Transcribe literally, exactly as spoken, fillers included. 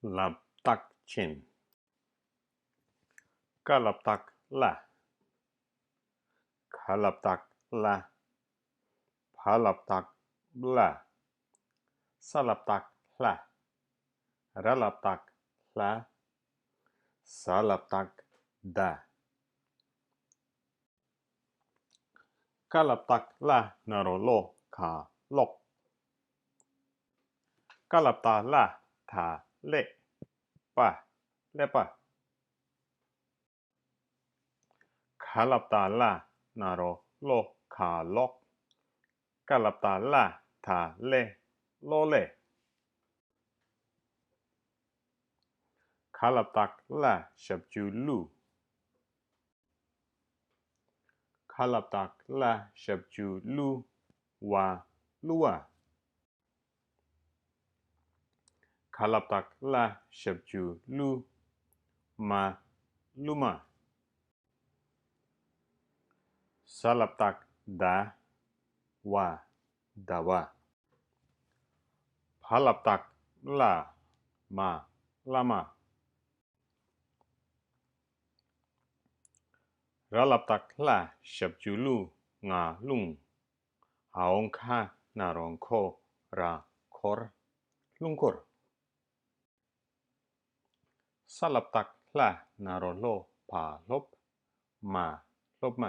ལ་བཏགས་ཆེན། ཀ་ལ་བཏགས་ཀླ། ག་ལ་བཏགས་གླ། བ་ལ་བཏགས་བླ། ས་ལ་བཏགས་སླ། ར་ལ་བཏགས་ལྷ། ཟ་ལ་བཏགས་སྡ། ཀ་ལ་བཏགས་ཀླ་ན་རོ་ཀློ་ག་ཀློག་ཀ་ལ་བཏགས་གླ་ད་ཀླད་པ། ཀླད་པ། ག་ལ་བཏགས་གླ་ན་རོ་ཀློ་ག་ཀློག་ཀ་ལ་བཏགས་གླ་ད་ཀླད་ཀློག་ཀླད། ག་ལ་བཏགས་གླ་ཞབས་ཀྱུ་ཀླུ། ག་ལ་བཏགས་གླ་ཞབས་ཀྱུ་ཀླུ་བ་ཀླུ་བ། ག་ལ་བཏགས་གླ་ཞབས་ཀྱུ་ཀླུ་མ་ཀླུ་མ། ཟ་ལ་བཏགས་ཟླ་བ་ཟླ་བ། བ་ལ་བཏགས་བླ་མ་བླ་མ། ར་ལ་བཏགས་རླ་ཞབས་ཀྱུ་རླུ་ང་རླུང་། འ་འོག་ཁ་ན་རོ་འཁོ་ར་འཁོར་རླུང་འཁོར། ས་ལ་བཏགས་སླ་ན་རོ་སློ་བ་སློབ་མ་སློབ་མ།